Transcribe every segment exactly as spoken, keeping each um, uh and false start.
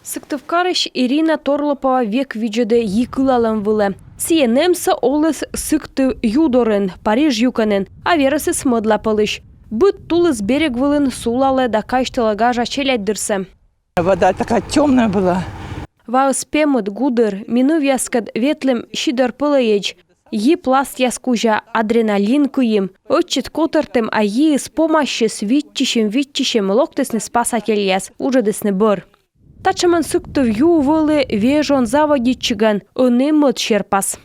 Сыктывкарысь Ирина Торлопова век видзӧдӧ йи кылалӧм вылӧ. Сійӧ нэмсӧ оліс Сыктыв ю дорын, Париж юкӧнын, а верӧсыс мӧдлапӧлысь. Быд тулыс берег вылын сулалӧ да казьтылӧ гажа челядьдырсӧ. Вода такая тёмная была. Ваыс пемыд, гудыр, ми нывъяскӧд ветлім сидӧр пӧлӧйӧдз. Йи пластъяс кузя адреналин кыйим. Ӧтчыд котӧртім, а йиыс помасис, виччысим, виччысим, локтісны спасательяс, вуджӧдісны бӧр. Татшӧмӧн Сыктыв ю вӧлі вежон заводитчигӧн, ӧні мӧд серпас.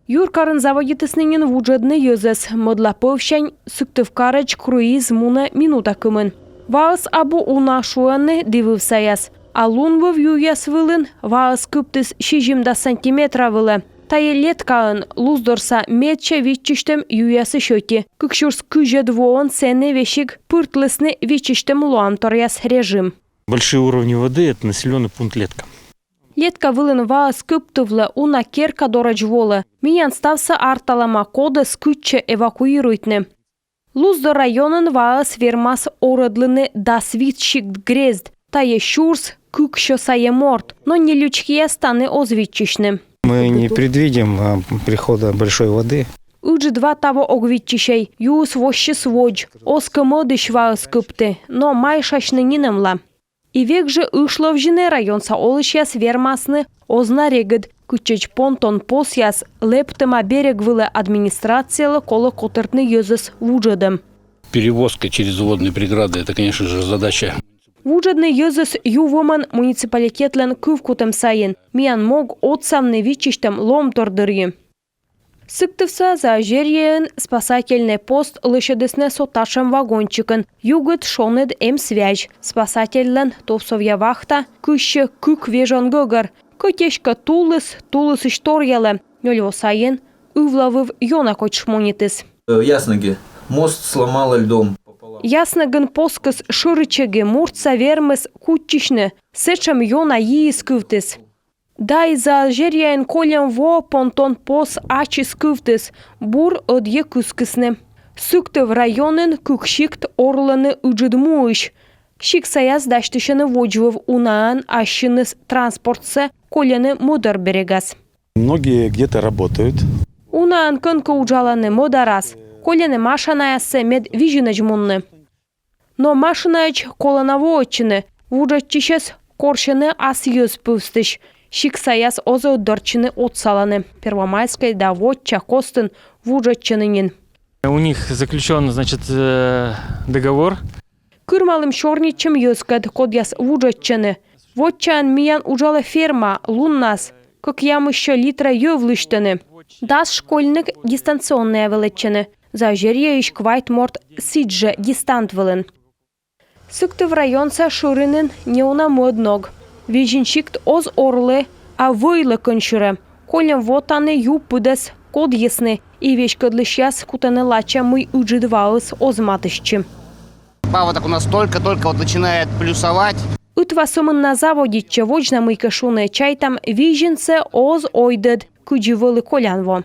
Юркарын заводитісны нин вуджӧдны йӧзӧс. Мӧдлапӧвсянь Сыктывкарӧдз круиз мунӧ минута кымын. Ваыс абу уна, шуӧны дивывсаяс. А лунвыв юяс вылын ваыс кыптіс сизимдас сантиметра вылӧ. Тайӧ Леткаын, Луздорса медся виччысьтӧм юясысь ӧти. Кык сюрс кызьӧд воын сэні весиг пыртлісны виччысьтӧм лоанторъяс режим. Большие уровни воды — это населённый пункт Летка. Летка вылын ваыс кыптывлӧ, уна керка дорӧдз волӧ. Миян ставсӧ арталӧма, кодӧс кытчӧ эвакуируйтны. Луздор районын ваыс вермас орӧдлыны дас вит сикт-грезд, тайӧ сюрс кыксё сайӧ морт, но нелючкияс тані оз виччысьны. Мы не предвидим, а, прихода большой воды. Ыджыд ва таво ог виччысьӧй, юыс воссис водз, оз кӧ мӧдысь ваыс кыпты, но майшасьны нинӧмла. И век жӧ ышловзьыны районса олысьяс вермасны оз на регыд, кытчӧдз понтон посъяс лэптӧма берег вылӧ. Администрациялы колӧ котыртны йӧзӧс вуджӧдӧм. Перевозка через водные преграды — это, конечно же, задача. Вуджӧдны йӧзӧс ю вомӧн муниципалитетлӧн кывкутӧм сайын. Миян мог — отсавны виччысьтӧм лоӧмтор дырйи. Сыктывса Заозерьеын спасательнӧй пост лӧсьӧдісны со татшӧм вагончикӧн. Югыд, шоныд, эм связь. Спасательлӧн товсовъя вахта кыссьӧ кык вежон гӧгӧр. Кӧть эськӧ тулыс тулысысь торъялӧ, нёль во сайын ывлавыв ёна кодь шмонитіс. Э, Ясныге. Мост сломало льдом пополам. Яснӧгын поскыс шӧриччӧгӧ, муртса вермис кутчысьны. Сэтшӧм ёна йиыс кывтіс. Да и Заозерьеын кольӧм во понтон пос ачыс кывтіс, бур ӧдйӧ кыскисны. Сыктыв районын кык сикт орлӧны ыджыд муысь. Сиксаяс дасьтысьӧны водзвыв. Унаӧн ассьыныс транспортсӧ кольӧны мӧдар берегас. Многие где-то работают. Унаӧн кӧнкӧ уджалӧны, мӧдарас. Кольӧны машинаяссӧ, мед Визинӧдз мунны. Но машинаӧдз колӧ на воӧдчыны. Вуджӧдчысьӧс корсьӧны ас йӧз пывстысь. Сиксаяс оз ӧтдортчыны, отсалӧны. Первомайскӧй да воча костын вуджӧдчӧны нин. У них заключён, значит, э, договор. Кырымалім сёрнитчӧм йӧзкӧд, кодъяс вуджӧдчӧны. Вочаӧн миян уджалӧ ферма, луннас кӧкъямыссё литра йӧв лысьтӧны. Дас школьник дистанционнӧя велӧдчӧны. Заозерьеысь квайт морт сідзжӧ дистант вылын. Сыктыв районса шӧринын неуна мӧд ног. Визин сикт оз орлы, а вӧйлӧ кӧнсюрӧ. Кольӧм во тані ю пыдӧс кодйисны, и веськӧдлысьяс кутӧны лача, мый ыджыд ваыс оз матыстчы. Паводок у нас только-только вот начинает плюсовать. Ытва сӧмын на заводитчӧ, водз на мыйкӧ шуны. Чайтам, Визинсӧ оз ойдӧд, кыдзи вӧлі колян во.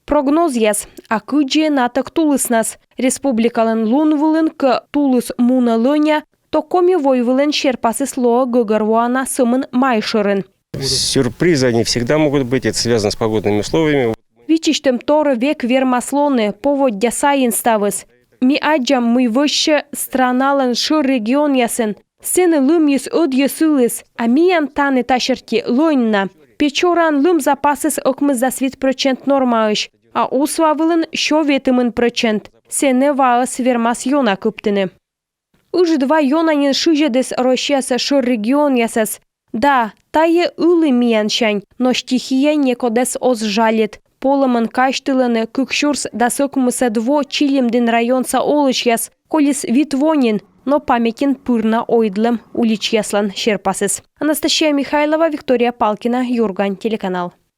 Прогнозъяс. А кыдзи натӧк тулыснас? Республикалӧн лун вылын кӧ тулыс мунӧ лӧня, то Коми войвылын серпасыс лоӧ гӧгӧрвоана на сӧмын май шӧрын. Сюрпризы, они всегда могут быть, это связано с погодными условиями. Виччысьтӧм тор век вермас лоны, поводдя сайын ставыс. Ми аддзам, мый вӧзсьӧ страналӧн шӧр регионъясын. Сэні лымйыс ӧдйӧ сыліс, а миян тані та серти лӧнь на. Печораын лым запасыс ӧкмысдас вит прӧчент нормаысь, а Усва вылын сё ветымын прӧчент. Сэні ваыс вермас ёна кыптыны. Ыджыд ва ёна нин шызьӧдіс Россияса шӧр регионъясас. Да, тайӧ ылі миянсянь, но стихия некодӧс оз жалит. Полӧмӧн казьтылӧны кык сюрс дас ӧкмысӧд во Чилимдін районса олысьяс, колис вит во нин, но паметьын пыр на ойдлӧм уличьяслӧн серпасыс. Анастасия Михайлова, Виктория Палкина, «Юрган» телеканал.